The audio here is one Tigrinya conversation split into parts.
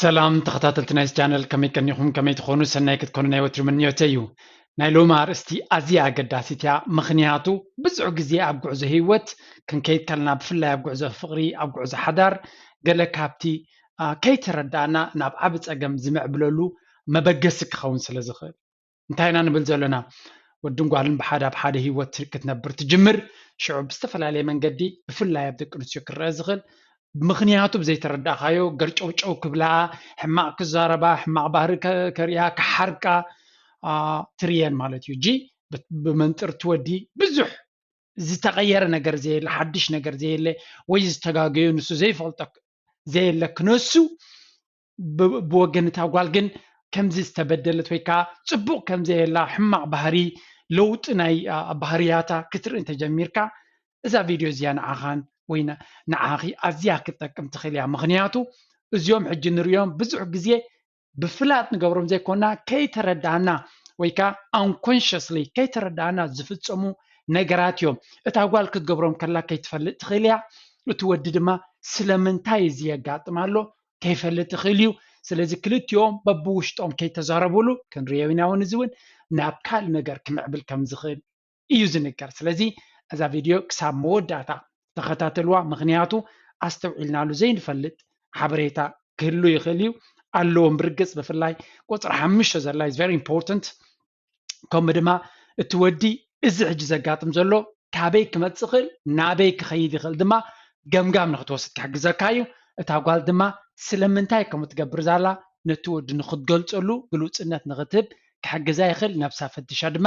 ሰላም ተኸታተልቲ ናይዚ ቻነል፣ ከመይ ቀኒኹም? ከመይ ትኾኑ? ሰናይ ክትኮኑ ናይ ወትሩ ምንዮተይ እዩ። ናይ ሎሚ ኣርእስቲ ኣዝያ ኣገዳሲት እያ፣ ምኽንያቱ ብዙሕ ግዜ ኣብ ጉዕዞ ህይወት ክንከይድ ከለና፣ ብፍላይ ኣብ ጉዕዞ ፍቕሪ፣ ኣብ ጉዕዞ ሓዳር፣ ገለ ካብቲ፣ አ፣ ከይተረዳእና ናብ ዓቢ ጸገም ዝምዕብለሉ መበገሲ ክኸውን ስለ ዝኽእል። እንታይ ኢና ንብል ዘለና? ወድን ጓልን ብሓደ ኣብ ሓደ ህይወት ክትነብር ትጅምር። ሽዑ ብዝተፈላለየ መንገዲ፣ ብፍላይ ኣብ ደቂ ኣንስትዮ ክረአ ዝኽእል፣ ምኽንያቱ ብዘይተረዳእካዮ ገርጨውጨው ክብላ፣ ሕማቕ ክዛረባ፣ ሕማቕ ባህሪ ከ-፣ ከርእያ፣ ክሓርቃ፣ አ፣ ትርእየን ማለት እዩ። እጂ ብ-፣ ብመንጥርቲ ወዲ ብዙሕ ዝተቐየረ ነገር ዘየለ፣ ሓድሽ ነገር ዘየለ፣ ወይ ዝተጋገዩ ንሱ ዘይፈልጦ ዘየለ ክነሱ፣ ብ-፣ ብወገን እታ ጓል ግን ከምዚ ዝተበደለት ወይ ከዓ ጽቡቕ ከም ዘየላ፣ ሕማቕ ባህሪ፣ ለውጢ ናይ፣ አ፣ ባህርያታ ክትርኢ እንተጀሚርካ፣ እዛ ቪድዮ እዚኣ ንዓኻን ወይ ን-፣ ንዓኺ ኣዝያ ክትጠቅም ትኽእል እያ። ምኽንያቱ እዚኦም ሕጂ ንሪኦም ብዙሕ ግዜ ብፍላጥ ንገብሮም ዘይኮና፣ ከይተረዳእና ወይ ከዓ unconsciously ከይተረዳእና ዝፍጸሙ ነገራት እዮም። እታ ጓል ክትገብሮም ከላ ከይትፈልጥ ትኽእል እያ። እቲ ወዲ ድማ ስለምንታይ እዚ የጋጥም ኣሎ ከይፈልጥ ይኽእል እዩ። ስለዚ ክልቲኦም በብውሽጦም ከይተዛረቡሉ፣ ክንሪኦ ኢና እውን፣ እዚ እውን ናብ ካልእ ነገር ክምዕብል ከም ዝኽእል እዩ ዝንገር። ስለዚ እዛ ቪድዮ ክሳብ መወዳእታ ተኸታተልዋ፣ ምኽንያቱ ኣስተውዒልናሉ ዘይንፈልጥ ሓበሬታ ክህሉ ይኽእል እዩ። ኣለዎም ብርግጽ፣ ብፍላይ ቁጽሪ ሓሙሽተ ዘላ is very important። ከምኡ ድማ እቲ ወዲ እዚ ሕጂ ዘጋጥም ዘሎ ካበይ ክመጽእ ይኽእል፣ ናበይ ክኸይድ ይኽእል ድማ ገምጋም ንክትወስድ ክሕግዘካ እዩ። እታ ጓል ድማ ስለምንታይ ከምኡ ትገብር ዛላ ነቲ ወዲ ንክትገልጸሉ ግሉጽነት ንክትህብ ክሕግዛ ይኽእል። ነብሳ ፈቲሻ ድማ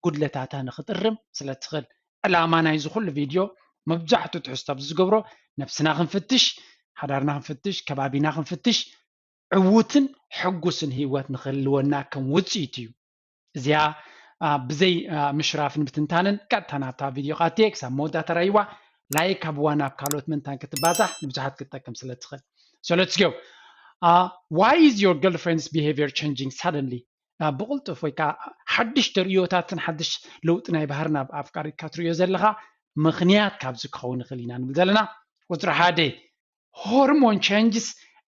ጉድለታታ ንክትእርም ስለ ትኽእል። ዕላማ ናይዚ ኩሉ ቪድዮ፣ መብዛሕትኡ ትሕዝቶ ኣብዚ ዝገብሮ፣ ነብስና ክንፍትሽ፣ ሓዳርና ክንፍትሽ፣ ከባቢና ክንፍትሽ፣ ዕዉትን ሕጉስን ህይወት ንክህልወና ከም ውጽኢት እዩ። እዚኣ፣ አ፣ ብዘይ፣ አ፣ ምሽራፍን ምትንታንን ቀጥታ ናብታ ቪድዮ ክኣትየ። ክሳብ መወዳእታ ተራይዋ፣ ላይክ ሃብዋ፣ ናብ ካልኦት ምእንታን ክትባዛሕ ንብዙሓት ክትጠቅም ስለ ትኽእል። So let's go. Uh, why is your girlfriend's behavior changing suddenly? አ፣ ብቕልጡፍ ወይ ከዓ ሓድሽ ተርእዮታትን ሓድሽ ለውጢ ናይ ባህርን ኣብ ኣፍቃሪትካ ትርእዮ ዘለኻ ምኽንያት ካብዚ ክኸውን ይኽእል ኢና ንብል ዘለና። ቁጽሪ ሓደ፣ hormone changes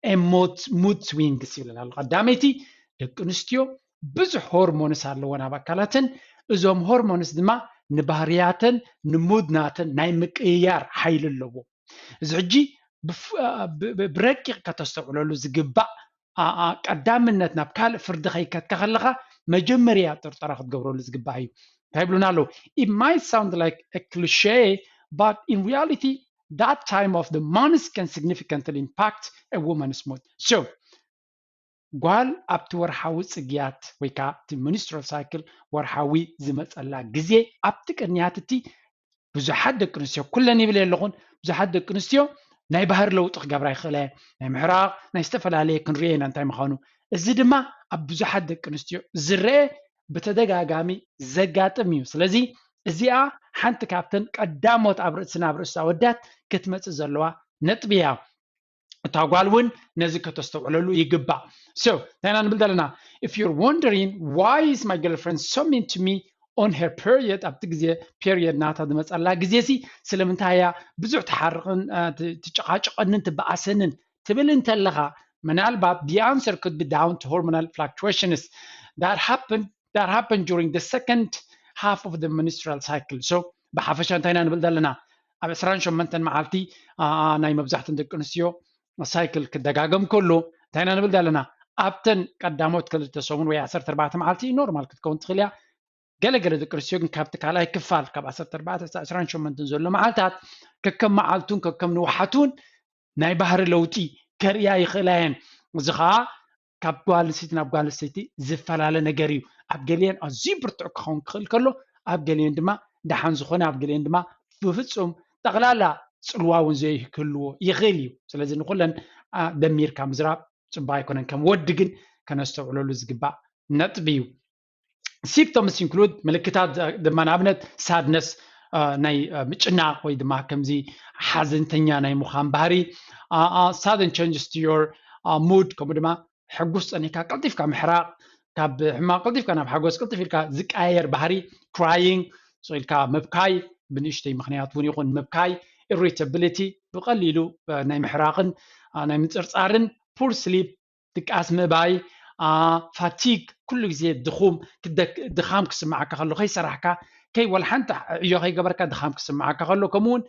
and mood, mood swings ይብለና ኣሎ። ቀዳመይቲ፣ ደቂ ኣንስትዮ ብዙሕ ሆርሞንስ ኣለወን ኣብ ኣካላተን። እዞም ሆርሞንስ ድማ ንባህርያተን ንሙድ ናተን ናይ ምቅይያር ሓይሊ ኣለዎ። እዚ ሕጂ ብፍ-፣ አ፣ ብ-፣ ብ-፣ ብረቂቕ ከተስተውዕለሉ ዝግባእ፣ አ፣ አ፣ ቀዳምነት ናብ ካልእ ፍርዲ ከይከትካ ከለኻ መጀመርያ ጥርጠራ ክትገብረሉ ዝግባእ እዩ። እንታይ ይብሉና ኣለዉ? It might sound like a cliche, but in reality, that time of the month can significantly impact a woman's mood. So, ጓል ኣብቲ ወርሓዊ ጽግያት ወይ ከዓ እቲ ሚኒስትራል ሳይክል ወርሓዊ ዝመጸላ ግዜ ኣብቲ ቅንያት እቲ ብዙሓት ደቂ ኣንስትዮ፣ ኩለን ይብል የለኹን፣ ብዙሓት ደቂ ኣንስትዮ ናይ ባህሪ ለውጢ ክገብራ ይኽእላ እየን። ናይ ምሕራቕ፣ ናይ ዝተፈላለየ ክንሪኦ ኢና እንታይ ምዃኑ። እዚ ድማ ኣብ ብዙሓት ደቂ ኣንስትዮ ዝረአ ብተደጋጋሚ ዘጋጥም እዩ። ስለዚ እዚኣ ሓንቲ ካብተን ቀዳሞት ኣብ ርእስና ኣብ ርእሲ ኣወዳት ክትመጽእ ዘለዋ ነጥቢ እያ። እታ ጓል እውን ነዚ ከተስተውዕለሉ ይግባእ። So እንታይ ኢና ንብል ዘለና? If you're wondering why is my girlfriend so mean to me on her period፣ ኣብቲ ግዜ ፔሪየድ ናታ ዝመፀላ ግዜ ሲ ስለምንታይ እያ ብዙሕ ትሓርቕን፣ አ፣ ት-፣ ትጨቓጨቐንን ትበኣሰንን ትብል እንተለኻ፣ ምናልባት the answer could be down to hormonal fluctuations that happen, that happen during the second half of the menstrual cycle. So ብሓፈሻ እንታይ ኢና ንብል ዘለና? ኣብ ዕስራን ሸሞንተን መዓልቲ፣ አ፣ ናይ መብዛሕትን ደቂ ኣንስትዮ ሳይክል ክደጋገም ከሎ እንታይ ኢና ንብል ዘለና? ኣብተን ቀዳሞት ክልተ ሰሙን ወይ ዓሰርተ ኣርባዕተ መዓልቲ ኖርማል ክትከውን ትኽእል እያ። ገለገለ ደቂ ኣንስትዮ ግን ካብቲ ካልኣይ ክፋል፣ ካብ ዓሰርተ ኣርባዕተ ክሳብ ዕስራን ሸሞንተን ዘሎ መዓልታት፣ ከከም መዓልቱን ከከም ንውሓቱን ናይ ባህሪ ለውጢ ከርእያ ይኽእላ እየን። እዚ ኸዓ ካብ ጓል ኣንስተይቲ ናብ ጓል ኣንስተይቲ ዝፈላለ ነገር እዩ። ኣብ ገሊአን ኣዝዩ ብርቱዕ ክኸውን ክኽእል ከሎ፣ ኣብ ገሊአን ድማ ደሓን ዝኾነ፣ ኣብ ገሊአን ድማ ብፍጹም ጠቕላላ ጽልዋ እውን ዘይክህልዎ ይኽእል እዩ። ስለዚ ንኹለን፣ አ፣ ደሚርካ ምዝራብ ጽቡቕ ኣይኮነን። ከም ወዲ ግን ከነስተውዕለሉ ዝግባእ ነጥቢ እዩ። Symptoms include፣ ምልክታት ድ-፣ ድማ ንኣብነት ሳድነስ፣ አ፣ ናይ፣ አ፣ ምጭናቕ ወይ ድማ ከምዚ ሓዘንተኛ ናይ ምዃን ባህሪ፣ አ፣ አ፣ sudden changes to your፣ አ፣ mood፣ ከምኡ ድማ ሕጉስ ጸኒሕካ ቀልጢፍካ ምሕራቕ፣ ካብ ሕማቕ ቀልጢፍካ ናብ ሓጎስ ቀልጢፍ ኢልካ ዝቀያየር ባህሪ፣ crying፣ ስቕ ኢልካ ምብካይ፣ ብንእሽተይ ምኽንያት እውን ይኹን ምብካይ፣ irritability፣ ብቐሊሉ፣ አ፣ ናይ ምሕራቕን፣ አ፣ ናይ ምጽርጻርን፣ poor sleep፣ ድቃስ ምእባይ፣ fatigue፣ ኩሉ ግዜ ድኹም ድኻም ክስምዓካ ከሎ፣ ከይሰራሕካ፣ ከይ ወላ ሓንቲ ዕዮ ከይገበርካ ድኻም ክስምዓካ ከሎ፣ ከምኡ እውን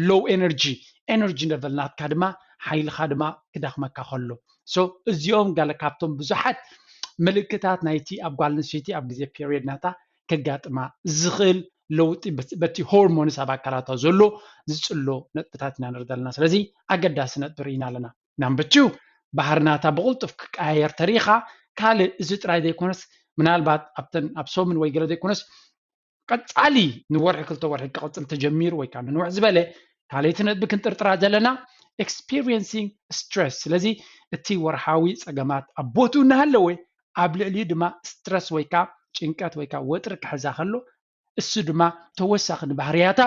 low energy፣ energy level ናትካ ድማ፣ ሓይልኻ ድማ ክደኽመካ ከሎ። So እዚኦም ገለ ካብቶም ብዙሓት ምልክታት ናይቲ ኣብ ጓል ኣንስተይቲ ኣብ ግዜ period ናታ ከጋጥማ ዝኽእል ለውጢ በቲ hormones ኣብ ኣካላታ ዘሎ ዝጽሎ ነጥብታት ኢና ንርኢ ዘለና። ስለዚ ኣገዳሲ ነጥቢ ርኢና ኣለና። Number two፣ ባህሪ ናታ ብቕልጡፍ ክቀያየር ተሪኻ፣ ካልእ እዚ ጥራይ ዘይኮነስ፣ ምናልባት ኣብተን ኣብ ሰሙን ወይ ገለ ዘይኮነስ ቀጻሊ ንወርሒ ክልተ ወርሒ ክቕጽል ተጀሚሩ ወይ ከዓ ንንውሕ ዝበለ፣ ካልኣይቲ ነጥቢ ክንጥርጥራ ዘለና experiencing stress። ስለዚ እቲ ወርሓዊ ጸገማት ኣብ ቦትኡ እናሃለወ ኣብ ልዕሊኡ ድማ stress ወይ ከዓ ጭንቀት ወይ ከዓ ወጥሪ ክሕዛ ከሎ፣ እሱ ድማ ተወሳኺ ንባህርያታ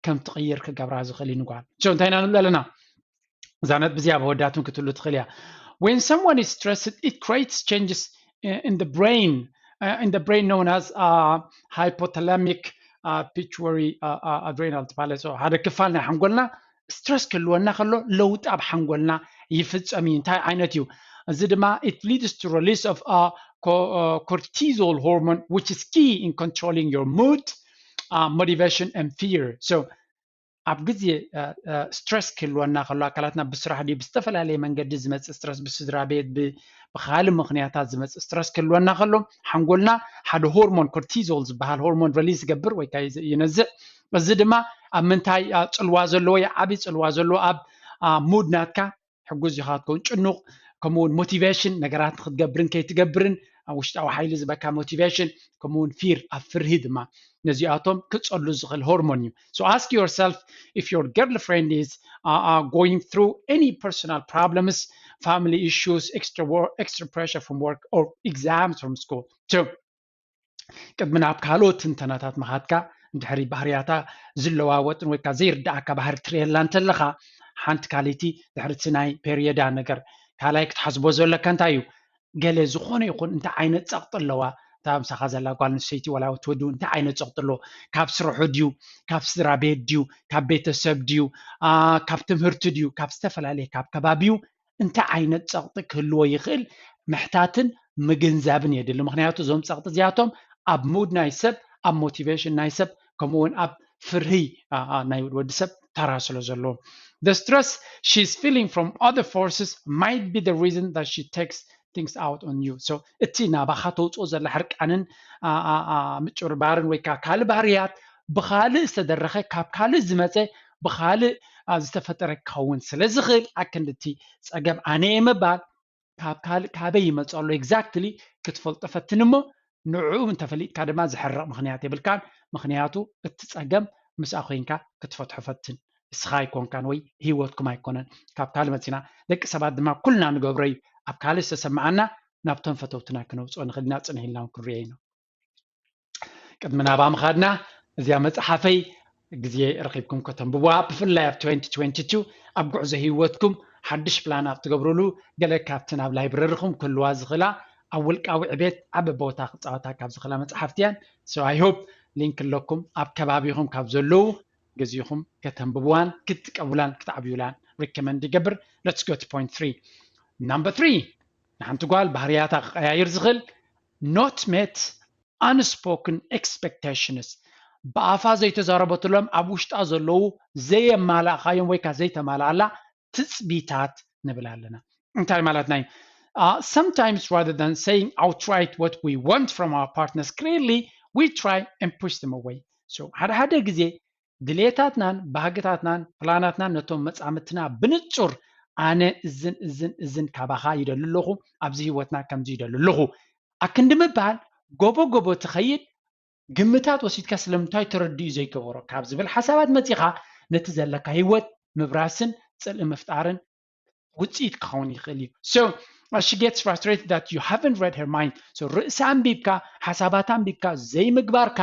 ከም ትቕይር ክገብራ ዝኽእል እዩ ንጓል። So እንታይ ኢና ንብል ኣለና? እዛ ነጥቢ እዚኣ ኣብ ኣወዳትን ክትህሉ ትኽእል እያ። When someone is stressed, it creates changes in the brain, in the brain known as hypothalamic pituitary adrenal ትባለ። So ሓደ ክፋል ናይ ሓንጎልና stress ክህልወና ከሎ ለውጢ ኣብ ሓንጎልና ይፍጸም እዩ። እንታይ ዓይነት እዩ? እዚ ድማ it leads to release of cortisol hormone, which is key in controlling your mood, motivation and fear. So ኣብ ግዜ stress ክህልወና ከሎ ኣካላትና ብስራሕ ድዩ ብዝተፈላለየ መንገዲ ዝመፅእ stress፣ ብስድራ ቤት፣ ብካልእ ምክንያታት ዝመፅእ stress ክህልወና ከሎ ሓንጎልና ሓደ hormone፣ cortisol ዝበሃል hormone release ይገብር ወይ ከዓ ይነዝዕ። እዚ ድማ ኣብ ምንታይ ፅልዋ ዘለዎ፣ ዓብዪ ፅልዋ ዘለዎ ኣብ mood ናትካ፣ ሕጉዝ ኢኻ ክትከውን፣ ጭኑቕ፣ ከምኡ እውን motivation፣ ነገራት ንክትገብርን ከይትገብርን ኣብ ውሽጣዊ ሓይሊ ዝበካ motivation፣ ከምኡ እውን fear፣ ኣብ ፍርሂ ድማ። ነዚኣቶም ክጸሉ ዝኽእል hormone እዩ። So ask yourself if your girlfriend is going through any personal problems, family issues, extra work, extra pressure from work or exams from school. So ቅድሚ ናብ ካልኦት ትንተናታት ምኻድካ፣ እንድሕሪ ባህርያታ ዝለዋወጥን ወይ ከዓ ዘይርድኣካ ባህሪ ትርእየላ እንተለኻ፣ ሓንቲ ካልይቲ ድሕሪ እቲ ናይ ፔርየዳ ነገር ካልኣይ ክትሓስቦ ዘለካ እንታይ እዩ? ገለ ዝኾነ ይኹን እንታይ ዓይነት ጸቕጢ ኣለዋ እታ ምሳኻ ዘላ ጓል ኣንስተይቲ ዋላ እቲ ወዲ እንታይ ዓይነት ጸቕጢ ኣለዎ? ካብ ስርሑ ድዩ? ካብ ስድራ ቤት ድዩ? ካብ ቤተሰብ ድዩ? ካብ ትምህርቲ ድዩ? ካብ ዝተፈላለየ ካብ ከባቢኡ እንታይ ዓይነት ጸቕጢ ክህልዎ ይኽእል ምሕታትን ምግንዛብን የድሊ። ምክንያቱ እዞም ጸቕጢ እዚኣቶም ኣብ mood ናይ ሰብ፣ ኣብ motivation ናይ ሰብ፣ ከምኡ እውን ኣብ ፍርሂ ናይ ወዲ ሰብ ተራ ስለ ዘለዎ። The stress she's feeling from other forces might be the reason that she takes things out on you. So እቲ ናባኻ ተውፅኦ ዘላ ሕርቃንን ምጭብርባርን ወይ ከዓ ካልእ ባህርያት ብኻልእ ዝተደረኸ፣ ካብ ካልእ ዝመፀ፣ ብኻልእ ዝተፈጠረ ክኸውን ስለ ዝኽእል፣ ኣክንዲ እቲ ፀገም ኣነ እየ ምባል ካብ ካልእ ካበይ ይመፅእ ኣሎ exactly ክትፈልጦ ፈትን እሞ፣ ንዕኡ እንተፈሊጥካ ድማ ዝሕረቕ ምኽንያት የብልካን። ምኽንያቱ እቲ ፀገም ምስኣ ኮይንካ ክትፈትሖ ፈትን። እስኻ ኣይኮንካን ወይ ህይወትኩም ኣይኮነን። ካብ ካልእ መፂና፣ ደቂ ሰባት ድማ ኩልና ንገብሮ እዩ። ኣብ ካልእ ዝተሰማዓና ናብቶም ፈተውትና ክነውፅኦ ንኽእል ኢና፣ ፅንሕ ኢልና እውን ክንሪኦ ኢና። ቅድሚ ናባ ምኻድና፣ እዚኣ መፅሓፈይ ግዜ ረኺብኩም ከተንብቡዋ፣ ብፍላይ ኣብ twenty twenty-two ኣብ ጉዕዞ ህይወትኩም ሓድሽ ፕላን ኣብ ትገብሩሉ፣ ገለ ካብቲ ናብ ላይብረሪኹም ክህልዋ ዝኽእላ፣ ኣብ ውልቃዊ ዕቤት ዓቢ ቦታ ክፃወታ ካብ ዝኽእላ መፅሓፍቲ እያን። So I hope ሊንክ ኣለኩም፣ ኣብ ከባቢኹም ካብ ዘለዉ ገዚእኹም ከተንብቡዋን ክትጥቀሙላን ክትዓብዩላን ሪኮመንድ ይገብር። Let's go to point three. Number three፣ ንሓንቲ ጓል ባህርያታ ክቀያይር ዝኽእል not met unspoken expectations፣ ብኣፋ ዘይተዛረበትሎም ኣብ ውሽጣ ዘለዉ ዘየማላእኻዮም ወይ ከዓ ዘይተማላኣላ ትፅቢታት ንብል ኣለና። እንታይ ማለትና እዩ? Sometimes rather than saying outright what we want from our partners clearly, we try and push them away. So ሓደ ሓደ ግዜ ድሌታትናን ባህግታትናን ፕላናትናን ነቶም መጻምድትና ብንጹር ኣነ እዝን እዝን እዝን ካባኻ ይደሊ ኣለኹ፣ ኣብዚ ህይወትና ከምዚ ይደሊ ኣለኹ ኣክንዲ ምባል ጎቦ ጎቦ ትኸይድ ግምታት ወሲድካ ስለምንታይ ተረዲኡ ዘይገበሮ ካብ ዝብል ሓሳባት መጺኻ ነቲ ዘለካ ህይወት ምብራስን ጽልኢ ምፍጣርን ውጽኢት ክኸውን ይኽእል እዩ። So as she gets frustrated that you haven't read her mind, so ርእሳ ኣንቢብካ ሓሳባታ ኣንቢብካ ዘይምግባርካ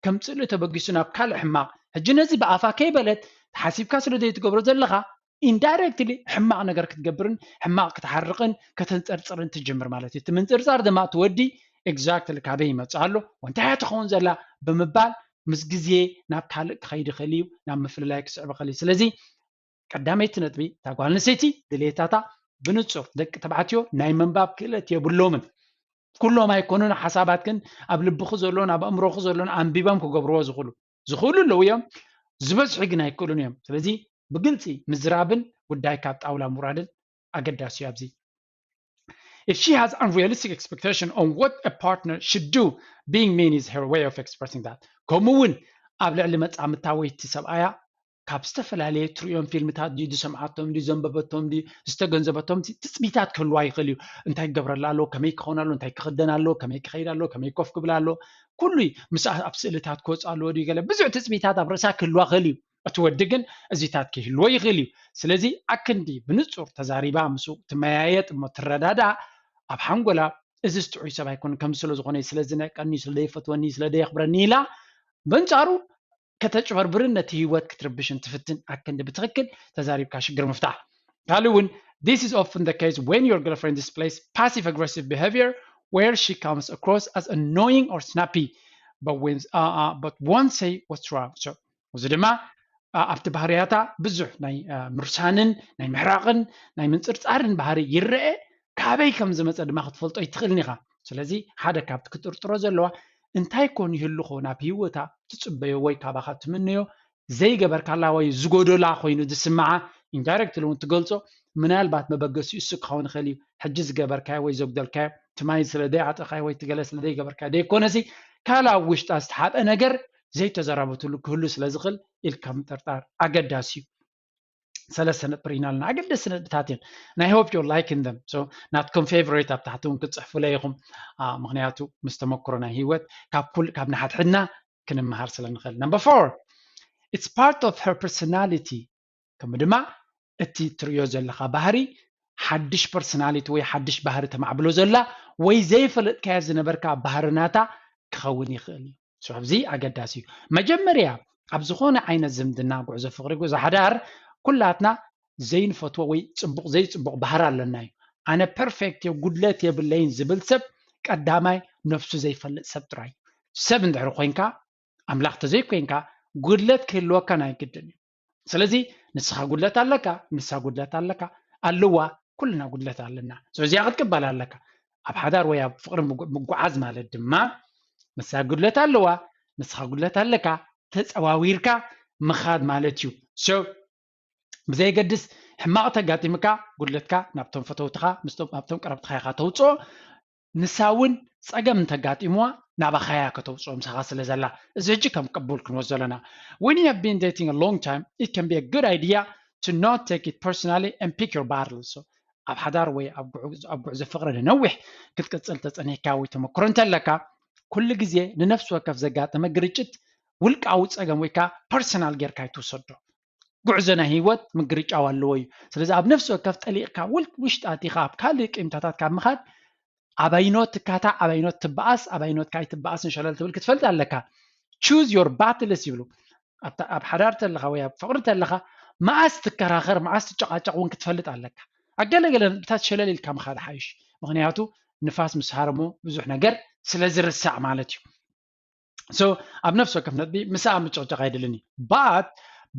ከም ጽልኢ ተበጊሱ ናብ ካልእ ሕማቕ። ሕጂ ነዚ ብኣፋ ከይበለት ሓሲብካ ስለ ዘይትገብሮ ዘለኻ indirectly ሕማቕ ነገር ክትገብርን ሕማቕ ክትሓርቕን ከተንጸርጽርን ትጅምር ማለት እዩ። እቲ ምንጽርጻር ድማ እቲ ወዲ exactly ካበይ ይመጽእ ኣሎ፣ እንታይ እያ ትኸውን ዘላ ብምባል ምስ ግዜ ናብ ካልእ ክኸይድ ይኽእል እዩ፣ ናብ ምፍልላይ ክስዕብ ይኽእል እዩ። ስለዚ ቀዳመይቲ ነጥቢ እታ ጓል ኣንስተይቲ ድሌታታ ብንጹር ደቂ ተባዕትዮ ናይ ምንባብ ክእለት የብሎምን። ኩሎም ኣይኮኑን ሓሳባት ግን ኣብ ልብኹ ዘሎን ኣብ ኣእምሮኹ ዘሎን ኣንቢቦም ክገብርዎ ዝኽእሉ ዝኽእሉ ኣለዉ እዮም። ዝበዝሑ ግን ኣይክእሉን እዮም። ስለዚ ብግልፂ ምዝራብን ጉዳይ ካብ ጣውላ ምውራድን ኣገዳሲ እዩ። ኣብዚ if she has unrealistic expectation on what a partner should do, being mean is her way of expressing that። ከምኡ እውን ኣብ ልዕሊ መፃምታ ወይ እቲ ሰብኣያ ካብ ዝተፈላለየ ትሪኦም ፊልምታት ድዩ ዝሰምዓቶም ድዩ ዘንበበቶም ድዩ ዝተገንዘበቶም ትፅቢታት ክህልዋ ይኽእል እዩ። እንታይ ክገብረላ ኣለዎ፣ ከመይ ክኸውን ኣለዎ፣ እንታይ ክኽደን ኣለዎ፣ ከመይ ክኸይድ ኣለዎ፣ ከመይ ኮፍ ክብል ኣለዎ፣ ኩሉ ምስ ኣብ ስእልታት ክወፅእ ኣለዎ ድዩ ገለ ብዙሕ ትፅቢታት ኣብ ርእሳ ክህልዋ ክእል እዩ። እቲ ወዲ ግን እዚታት ክህልዎ ይኽእል እዩ። ስለዚ ኣክንዲ ብንፁር ተዛሪባ ምስኡ ትመያየጥ እሞ ትረዳዳ ኣብ ሓንጎላ እዚ ዝጥዑይ ሰብ ኣይኮነ ከም ስለ ዝኾነ ስለ ዝነቀኒ ስለ ዘይፈትወኒ ስለ ዘየኽብረኒ ኢላ በንፃሩ ከተጭበርብርን ነቲ ህይወት ክትርብሽን ትፍትን ኣክንዲ ብትኽክል ተዛሪብካ ሽግር ምፍታሕ። ካልእ እውን this is often the case when your girlfriend displays passive aggressive behavior where she comes across as annoying or snappy but when uh, uh, but won't say what's wrong. So እዚ ድማ ኣብቲ ባህርያታ ብዙሕ ናይ ምርሳንን ናይ ምሕራቕን ናይ ምንፅርፃርን ባህሪ ይረአ። ካበይ ከም ዝመፀ ድማ ክትፈልጦ ይትኽእልን ኢኻ። ስለዚ ሓደ ካብቲ ክትጥርጥሮ ዘለዋ እንታይ ኮን ይህልኾ ናብ ህይወታ ትፅበዮ ወይ ካባኻ ትምነዮ ዘይገበርካላ ወይ ዝጎደላ ኮይኑ ዝስምዓ ኢንዳይረክትሊ እውን ትገልፆ። ምናልባት መበገሲኡ እሱ ክኸውን ይኽእል እዩ። ሕጂ ዝገበርካዮ ወይ ዘጉደልካዮ ትማይ ስለ ዘይዓጠኻዮ ወይ ትገለ ስለ ዘይገበርካዮ ዘይኮነሲ ካልእ ኣብ ውሽጣ ዝተሓበ ነገር ዘይተዘራበትሉ ክህሉ ስለ ዝኽእል ኢልካ ምጥርጣር ኣገዳሲ እዩ። ሰለስተ ነጥቢ ርኢና ኣለና። ኣገደስቲ ነጥብታት እዮም። ናይ hope you're liking them። So ናትኩም favorite ኣብ ታሕቲ እውን ክትፅሕፉለይ ኢኹም። ምክንያቱ ምስ ተመክሮ ናይ ህይወት ካብ ኩል ካብ ንሓድሕድና ክንመሃር ስለ ንኽእል። Number four, it's part of her personality። ከምኡ ድማ እቲ ትርእዮ ዘለኻ ባህሪ ሓድሽ personality ወይ ሓድሽ ባህሪ ተማዕብሎ ዘላ ወይ ዘይፈለጥካዮ ዝነበርካ ባህሪ ናታ ክኸውን ይኽእል እዩ። ኣብዚ ኣገዳሲ እዩ። መጀመርያ ኣብ ዝኾነ ዓይነት ዝምድና፣ ጉዕዞ ፍቕሪ፣ ጉዕዞ ሓዳር ኩላትና ዘይንፈትዎ ወይ ፅቡቕ ዘይፅቡቕ ባህሪ ኣለና እዩ። ኣነ perfect እየ ጉድለት የብለይን ዝብል ሰብ ቀዳማይ ነፍሱ ዘይፈልጥ ሰብ ጥራይ። ሰብ እንድሕር ኮይንካ ኣምላኽ ተዘይኮይንካ ጉድለት ክህልወካ ናይ ግድን እዩ። ስለዚ ንስኻ ጉድለት ኣለካ፣ ንሳ ጉድለት ኣለካ ኣለዋ፣ ኩልና ጉድለት ኣለና። እዚኣ ክትቅበል ኣለካ። ኣብ ሓዳር ወይ ኣብ ፍቕሪ ምጉዓዝ ማለት ድማ ንሳ ጉድለት ኣለዋ፣ ንስኻ ጉድለት ኣለካ፣ ተፀዋዊርካ ምኻድ ማለት እዩ። ብዘየገድስ ሕማቕ ተጋጢምካ ጉድለትካ ናብቶም ፈተውትኻ ምስቶም ኣብቶም ቀረብትኻ ኢኻ ተውፅኦ። ንሳ እውን ፀገም እንተጋጢምዋ ናባኻ እያ ከተውፅኦ ምሳኻ ስለ ዘላ። እዚ ሕጂ ከም ቅቡል ክንወስዶ ኣለና። When you have been dating a long time, it can be a good idea to not take it personally and pick your battles. ኣብ ሓዳር ወይ ኣብ ጉዕዞ ፍቕሪ ንነዊሕ ክትቅፅል ተፀኒሕካ ወይ ተመክሮ እንተለካ ኩሉ ግዜ ንነፍሲ ወከፍ ዘጋጠመ ግርጭት ውልቃዊ ፀገም ወይ ከዓ personal ጌርካ ኣይትውሰዶ። ጉዕዞ ናይ ህይወት ምግርጫው ኣለዎ እዩ። ስለዚ ኣብ ነፍሲ ወከፍ ጠሊቕካ ውሽጢ ኣቲኻ ኣብ ካልእ ቂምታታት ካብ ምኻድ ኣባይኖት ትካታዕ፣ ኣባይኖት ትበኣስ፣ ኣባይኖት ካይ ትበኣስን ሸለል ትብል ክትፈልጥ ኣለካ። Choose your battles ይብሉ። ኣብ ሓዳር ተለኻ ወይ ኣብ ፍቕሪ ተለኻ መኣስ ትከራኸር መኣስ ትጨቃጨቕ እውን ክትፈልጥ ኣለካ። ኣብ ገለገለ ነጥብታት ሸለል ኢልካ ምኻድ ሓይሽ። ምክንያቱ ንፋስ ምስ ሃረሞ ብዙሕ ነገር ስለ ዝርሳዕ ማለት እዩ። So ኣብ ነፍሲ ወከፍ ነጥቢ ምስኣ ምጭቕጫቕ ኣይደልን እዩ። But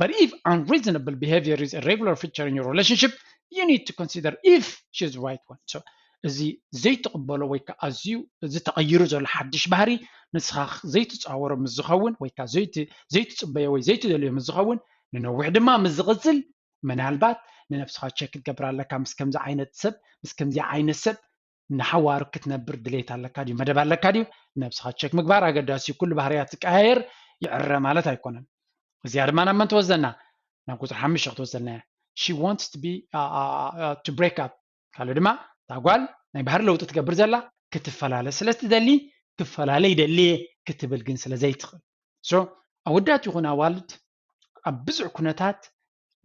but if unreasonable behavior is a regular feature in your relationship, you need to consider if she's the right one. So እዚ ዘይትቕበሎ ወይ ከዓ ኣዝዩ እዚ ተቐይሩ ዘሎ ሓድሽ ባህሪ ንስኻ ዘይትፃወሮ ምስ ዝኸውን ወይ ከዓ ዘይትፅበዮ ወይ ዘይትደልዮ ምስ ዝኸውን ንነዊሕ ድማ ምስ ዝቕፅል ምናልባት ንነብስኻ ቸክ ክትገብር ኣለካ። ምስ ከምዚ ዓይነት ሰብ ምስ ከምዚ ዓይነት ሰብ ንሓዋሩ ክትነብር ድሌት ኣለካ ድዩ መደብ ኣለካ ድዩ? ነብስኻ ቸክ ምግባር ኣገዳሲ። ኩሉ ባህርያት ዝቀያየር ይዕረ ማለት ኣይኮነን። እዚኣ ድማ ናብ መን ትወስደና? ናብ ቁፅሪ ሓሙሽተ ክትወስደና እያ። She wants to be to break up። ካልእ ድማ እታ ጓል ናይ ባህሪ ለውጢ ትገብር ዘላ ክትፈላለ ስለ ትደሊ ክፈላለ ይደሊ ክትብል ግን ስለ ዘይትኽእል። So ኣወዳት ይኹን ኣዋልድ ኣብ ብዙሕ ኩነታት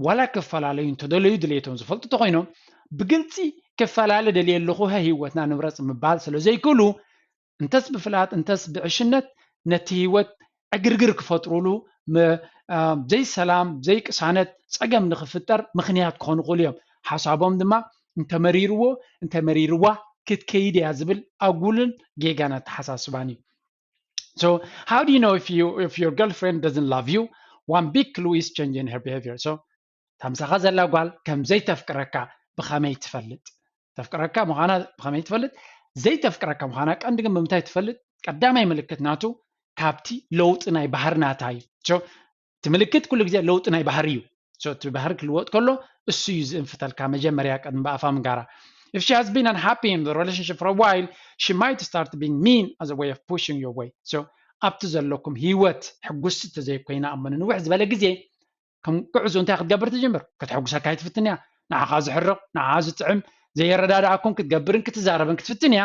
ዋላ ክፈላለዩ እንተደለዩ ድሌቶም ዝፈልጡ እንተኮይኖም ብግልፂ ክፈላለ ደልየ ኣለኹ ሀ ህይወትና ንምረፅ ምባል ስለ ዘይክእሉ እንተስ ብፍላጥ እንተስ ብዕሽነት ነቲ ህይወት ዕግርግር ክፈጥሩሉ ዘይሰላም ዘይቅሳነት ፀገም ንክፍጠር ምክንያት ክኾኑ ክእሉ እዮም። ሓሳቦም ድማ እንተመሪርዎ እንተመሪርዋ ክትከይድ እያ ዝብል ኣጉልን ጌጋን ኣተሓሳስባን እዩ። So how do you know if you if your girlfriend doesn't love you? One big clue is changing her behavior. So እታ ምሳኻ ዘላ ጓል ከም ዘይተፍቅረካ ብኸመይ ትፈልጥ? ተፍቅረካ ምዃና ብኸመይ ትፈልጥ? ዘይተፍቅረካ ምዃና ቀንዲ ግን ብምንታይ ትፈልጥ? ቀዳማይ ምልክት ናቱ ካብቲ ለውጢ ናይ ባህሪ ናታ እዩ። እቲ ምልክት ኩሉ ግዜ ለውጢ ናይ ባህሪ እዩ። እቲ ባህሪ ክልወጥ ከሎ እሱ እዩ ዝእንፍተልካ መጀመርያ ቅድሚ ብኣፋ ምንጋራ። If she has been unhappy in the relationship for a while, she might start being mean as a way of pushing you away. ኣብቲ ዘለኩም ህይወት ሕጉስቲ ተዘይኮይና እሞ ንንውሕ ዝበለ ግዜ ከም ጉዕዞ እንታይ ክትገብር ትጅምር? ከተሐጉሰካ ኣይትፍትን እያ። ንዓኻ ዝሕርቕ፣ ንዓኻ ዝጥዕም፣ ዘየረዳድኣኩም ክትገብርን ክትዛረብን ክትፍትን እያ።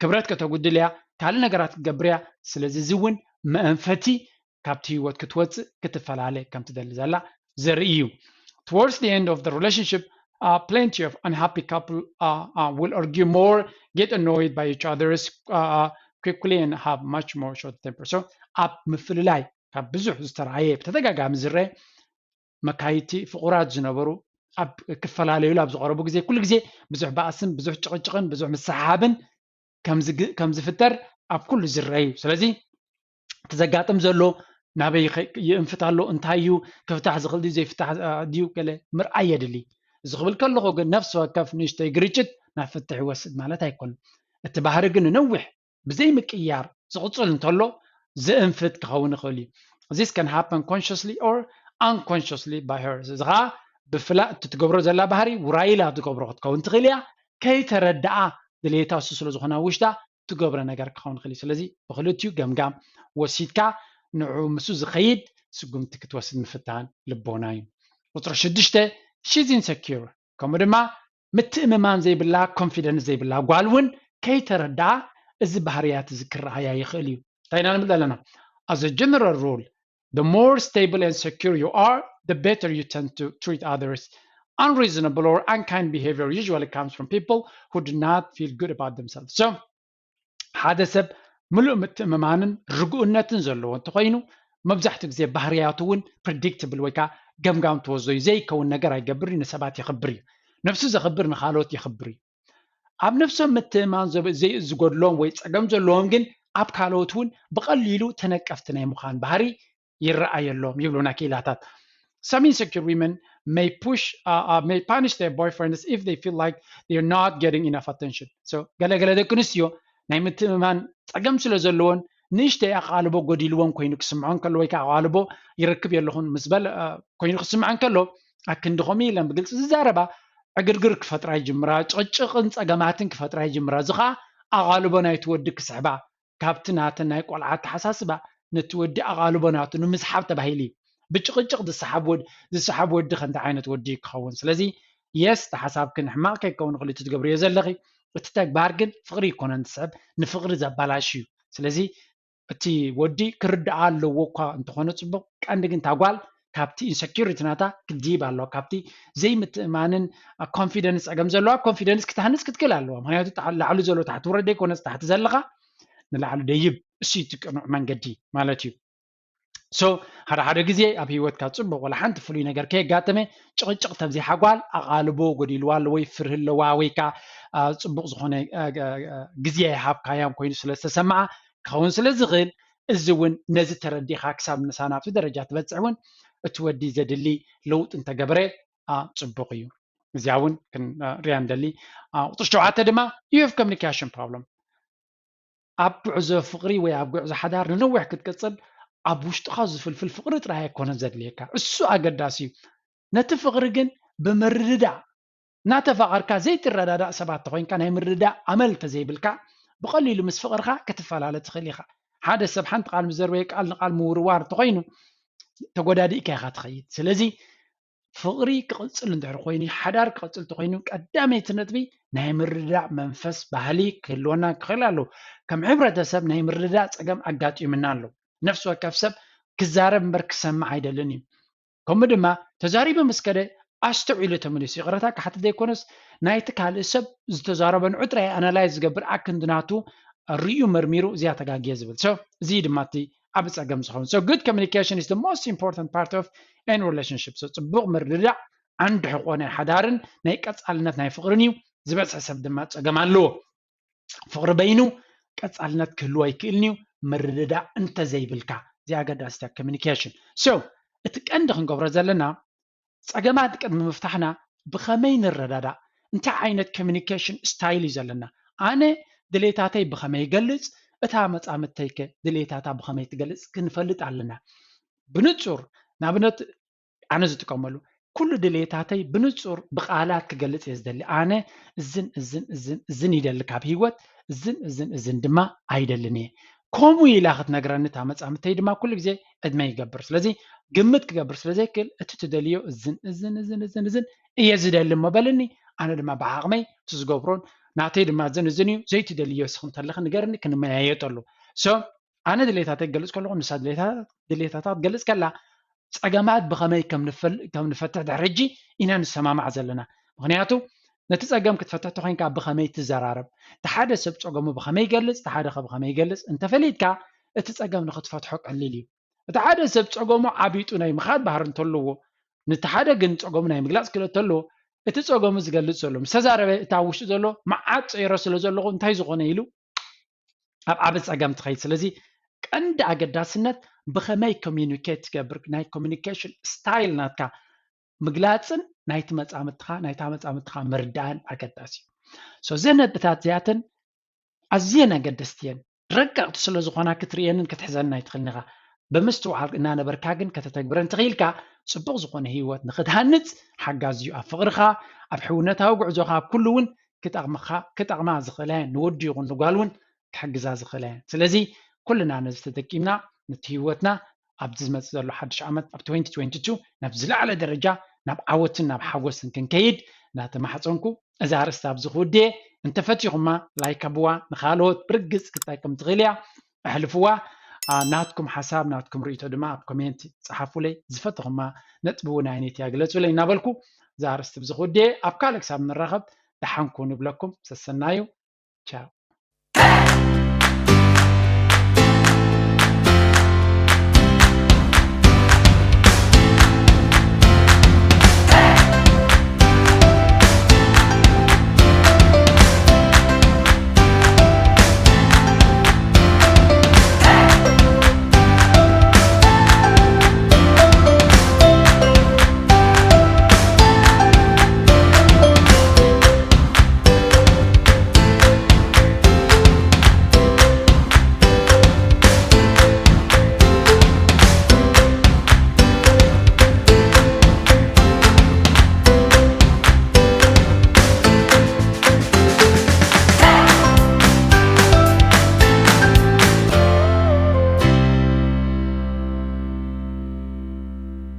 ክብረት ከተጉድል እያ። ካልእ ነገራት ክትገብር እያ። ስለዚ እዚ እውን መእንፈቲ ካብቲ ህይወት ክትወፅእ ክትፈላለ ከም ትደሊ ዘላ ዘርኢ እዩ። Towards the end of the relationship, uh, plenty of unhappy couple uh, uh, will argue more, get annoyed by each other's uh, uh, quickly and have much more short temper. So ኣብ ምፍልላይ ካብ ብዙሕ ዝተረኣየ ብተደጋጋሚ ዝረአ መካይድቲ ፍቑራት ዝነበሩ ኣብ ክፈላለዩሉ ኣብ ዝቐረቡ ግዜ ኩሉ ግዜ ብዙሕ ባእስን ብዙሕ ጭቕጭቕን ብዙሕ ምስሓብን ከም ዝፍጠር ኣብ ኩሉ ዝረአ እዩ። ስለዚ እቲ ዘጋጥም ዘሎ ናበይ ይእንፍት ኣሎ፣ እንታይ እዩ ክፍታሕ ዝኽእል ድዩ ዘይፍታሕ ድዩ ገለ ምርኣይ የድሊ። እዚ ክብል ከለኹ ግን ነፍሲ ወከፍ ንእሽተይ ግርጭት ናብ ፍትሕ ይወስድ ማለት ኣይኮነን። እቲ ባህሪ ግን ንነዊሕ ብዘይ ምቅያር ዝቕጽል እንተሎ ዝእንፍት ክኸውን ይኽእል እዩ። This can happen consciously or unconsciously by her። እዚ ኸዓ ብፍላ እቲ ትገብሮ ዘላ ባህሪ ውራይላ ትገብሮ ክትከውን ትኽእል እያ። ከይተረድኣ ድሌታ እሱ ስለ ዝኾነ ውሽጣ ትገብሮ ነገር ክኸውን ይኽእል እዩ። ስለዚ ብክልቲኡ ገምጋም ወሲድካ ንዑ ምስኡ ዝኸይድ ስጉምቲ ክትወስድ ምፍታን ልቦና እዩ። ቁፅሪ ሽዱሽተ she's insecure ከምኡ ድማ ምትእምማን ዘይብላ ኮንፊደንስ ዘይብላ ጓል እውን ከይተረድኣ እዚ ባህርያት እዚ ክረኣያ ይኽእል እዩ። እንታይ ኢና ንብል ዘለና? As a general rule, the more stable and secure you are, the better you tend to treat others. Unreasonable or unkind behavior usually comes from people who do not feel good about themselves. So ሓደ ሰብ ምሉእ ምትእምማንን ርግኡነትን ዘለዎ እንተኾይኑ መብዛሕትኡ ግዜ ባህርያቱ እውን ፕሪዲክትብል ወይ ከዓ ገምጋም ተወዘዩ ዘይከውን ነገር ኣይገብር እዩ። ንሰባት የኽብር እዩ። ነፍሱ ዘኽብር ንኻልኦት የኽብር እዩ። ኣብ ነፍሶም ምትእምማን ዝጎድሎም ወይ ፀገም ዘለዎም ግን ኣብ ካልኦት እውን ብቐሊሉ ተነቀፍቲ ናይ ምዃን ባህሪ ይረኣየሎም ይብሉና ክኢላታት። Some insecure women may push uh, uh, may punish their boyfriends if they feel like they're not getting enough attention. So ገለገለ ደቂ ኣንስትዮ ናይ ምትእምማን ፀገም ስለ ዘለዎን ንእሽተይ ኣቓልቦ ጎዲልዎን ኮይኑ ክስምዖን ከሎ ወይ ከዓ ኣቓልቦ ይረክብ የለኹን ምስ በል ኮይኑ ክስምዐን ከሎ ኣክንዲ ከምኡ ኢለን ብግልፂ ዝዛረባ ዕግርግር ክፈጥራ ይጅምራ፣ ጭቕጭቕን ፀገማትን ክፈጥራ ይጅምራ። እዚ ከዓ ኣቓልቦ ናይቲ ወዲ ክስሕባ ካብቲ ናተን ናይ ቆልዓ ኣተሓሳስባ ነቲ ወዲ ኣቓልቦ ናቱ ንምስሓብ ተባሂሉ እዩ። ብጭቕጭቕ ዝሰሓብ ወዲ ከምዚ ዓይነት ወዲ ክኸውን። ስለዚ የስ እቲ ሓሳብክን ሕማቕ ከይከውን ይኽእል እዩ እቲ ትገብርዮ ዘለኺ። እቲ ተግባር ግን ፍቕሪ ኣይኮነን ዝስዕብ፣ ንፍቕሪ ዘባላሽ እዩ። ስለዚ እቲ ወዲ ክርድኣ ኣለዎ እኳ እንተኾነ ፅቡቕ፣ ቀንዲ ግን እታ ጓል ካብቲ ኢንሰኪሪቲ ናታ ክድይብ ኣለዋ፣ ካብቲ ዘይምትእማንን ኮንፊደንስ ፀገም ዘለዋ ኮንፊደንስ ክትሃንፅ ክትክእል ኣለዋ። ምክንያቱ ላዕሉ ዘሎ ታሕቲ ውረድ ዘይኮነስ ታሕቲ ዘለኻ ንላዕሊ ደይብ፣ እሱ እቲ ቅኑዕ መንገዲ ማለት እዩ። So ሓደ ሓደ ግዜ ኣብ ህይወትካ ፅቡቕ ወላ ሓንቲ ፍሉይ ነገር ከየጋጠመ ጭቕጭቕ ተብዚሓ ጓል ኣቓልቦ ጎዲልዋ ኣሎ ወይ ፍርሂ ኣለዋ ወይ ከዓ ፅቡቕ ዝኾነ ግዜ ኣይሃብካያን ኮይኑ ስለ ዝተሰምዓ ክኸውን ስለ ዝኽእል እዚ እውን ነዚ ተረዲእኻ ክሳብ ምሳና ኣብቲ ደረጃ ትበፅሕ እውን እቲ ወዲ ዘድሊ ለውጢ እንተገበረ ፅቡቕ እዩ። እዚኣ እውን ክንሪኣ ንደሊ። ቁፅሪ ሸውዓተ ድማ you have communication problem። ኣብ ጉዕዞ ፍቕሪ ወይ ኣብ ጉዕዞ ሓዳር ንነዊሕ ክትቅፅል ኣብ ውሽጥኻ ዝፍልፍል ፍቕሪ ጥራይ ኣይኮነን ዘድልየካ። እሱ ኣገዳሲ እዩ። ነቲ ፍቕሪ ግን ብምርድዳእ እናተፋቐርካ ዘይትረዳዳእ ሰባት ተኾይንካ ናይ ምርድዳእ ኣመል እንተዘይብልካ ብቐሊሉ ምስ ፍቕርኻ ክትፈላለ ትኽእል ኢኻ። ሓደ ሰብ ሓንቲ ቃል ምስ ዘርበየ ቃል ንቃል ምውርዋር እንተኾይኑ ተጎዳዲእካ ኢኻ ትኸይድ። ስለዚ ፍቕሪ ክቕፅል እንድሕር ኮይኑ ሓዳር ክቕፅል እንተኾይኑ ቀዳመይቲ ነጥቢ ናይ ምርዳእ መንፈስ ባህሊ ክህልወና ክኽእል ኣለዎ። ከም ሕብረተሰብ ናይ ምርዳእ ፀገም ኣጋጢሙና ኣሎ። ነፍሲ ወከፍ ሰብ ክዛረብ እምበር ክሰምዕ ኣይደልን እዩ። ከምኡ ድማ ተዛሪቡ ምስ ከደ ኣስተውዒሉ ተመሊሱ ይቕረታ ክሓትት ዘይኮነስ ናይቲ ካልእ ሰብ ዝተዛረበ ንዑ ጥራይ ኣናላይዝ ዝገብር ኣክንዲ ናቱ ርእዩ መርሚሩ እዚኣ ተጋግየ ዝብል so እዚ ድማ እቲ ዓቢ ጸገም ዝኸውን so good communication is the most important part of any relationship so ጽቡቕ ምርድዳእ ዓንዲ ሕቆ ናይ ሓዳርን ናይ ቀጻልነት ናይ ፍቕርን እዩ ዝበዝሐ ሰብ ድማ ጸገም ኣለዎ ፍቕሪ በይኑ ቀጻልነት ክህልዎ ኣይክእልን እዩ ምርድዳእ እንተዘይብልካ እዚ ኣገዳሲታ communication so እቲ ቀንዲ ክንገብሮ ዘለና ጸገማት ቅድሚ ምፍታሕና ብኸመይ ንረዳዳእ እንታይ ዓይነት communication style እዩ ዘለና? ኣነ ድሌታተይ ብኸመይ ይገልፅ? እታ መፃምድተይከ ድሌታታ ብኸመይ ትገልፅ? ክንፈልጥ ኣለና። ብንፁር ንኣብነት ኣነ ዝጥቀመሉ ኩሉ ድሌታተይ ብንፁር ብቃላት ክገልፅ እየ ዝደሊ። ኣነ እዝን እዝን እዝን እዝን ይደሊ ካብ ህይወት፣ እዝን እዝን እዝን ድማ ኣይደልን እየ። ከምኡ ኢላ ክትነግረኒ እታ መፃምድተይ ድማ ኩሉ ግዜ ዕድመ ይገብር። ስለዚ ግምት ክገብር ስለ ዘይክእል እቲ ትደልዮ እዝን እዝን እዝን እዝን እዝን እየ ዝደሊ እሞ በልኒ። ኣነ ድማ ብዓቕመይ እቲ ዝገብሮን ናተይ ድማ እዝን እዝን እዩ። ዘይትደልዮ እስኺ እንተለኺ ንገርኒ፣ ክንመያየጠሉ። So ኣነ ድሌታተይ ክገልፅ ከለኹ ንሳ ድሌታታ ክትገልፅ ከላ ፀገማት ብኸመይ ከም ንፈትሕ ድሕሪ ሕጂ ኢና ንሰማማዕ ዘለና። ምክንያቱ ነቲ ፀገም ክትፈትሕ ተኮይንካ ብኸመይ ትዘራረብ፣ እቲ ሓደ ሰብ ፀገሙ ብኸመይ ይገልፅ፣ እቲ ሓደ ከ ብኸመይ ይገልፅ እንተፈሊጥካ እቲ ፀገም ንክትፈትሖ ቀሊል እዩ። እቲ ሓደ ሰብ ፀገሙ ዓቢጡ ናይ ምኻድ ባህሪ እንተለዎ፣ ነቲ ሓደ ግን ፀገሙ ናይ ምግላፅ ክእለት ተለዎ፣ እቲ ፀገሙ ዝገልፅ ዘሎ ምስ ተዛረበ እቲ ኣብ ውሽጡ ዘሎ መዓት ፀይረ ስለ ዘለኹ እንታይ ዝኾነ ኢሉ ኣብ ዓቢ ፀገም ትኸይድ። ስለዚ ቀንዲ ኣገዳስነት ብኸመይ communicate ትገብር፣ ናይ communication style ናትካ ምግላፅን ናይቲ መፃምድትኻ ናይታ መፃምድትኻ ምርዳእን ኣገዳሲ እዩ። So እዘን ነጥብታት እዚኣተን ኣዝየን ኣገደስቲ እየን። ረቀቕቲ ስለ ዝኾና ክትርእየንን ክትሕዘንን ኣይትኽእልን ኢኻ። ብምስትውዓል እናነበርካ ግን ከተተግብረን ትኽኢልካ ፅቡቕ ዝኾነ ህይወት ንክትሃንፅ ሓጋዚ እዩ። ኣብ ፍቕርኻ፣ ኣብ ሕውነታዊ ጉዕዞኻ፣ ኣብ ኩሉ እውን ክጠቕምኻ ክጠቕማ ዝኽእላ እየን። ንወዲ ይኹን ንጓል እውን ክሕግዛ ዝኽእላ እየን። ስለዚ ኩልና ነዚ ተጠቂምና ነቲ ህይወትና ኣብዚ ዝመፅእ ዘሎ ሓድሽ ዓመት ኣብ twenty twenty-two ናብ ዝለዓለ ደረጃ ናብ ዓወትን ናብ ሓጎስን ክንከይድ እናተማሕፀንኩ እዛ ኣርእስቲ ኣብዚ ክውድየ። እንተፈቲኹማ ላይክ ኣብዋ፣ ንኻልኦት ብርግፅ ክትጠቅም ትኽእል እያ። ኣሕልፍዋ። ናትኩም ሓሳብ ናትኩም ርእይቶ ድማ ኣብ ኮሜንት ፀሓፉለይ። ዝፈተኹማ ነጥቢ እውን ኣይነት እያ ግለፁለይ እናበልኩ እዛ ኣርእስቲ ኣብዚ ክውድየ። ኣብ ካልእ ክሳብ ንራኸብ ደሓንኩ ንብለኩም። ሰሰናዩ። ቻው።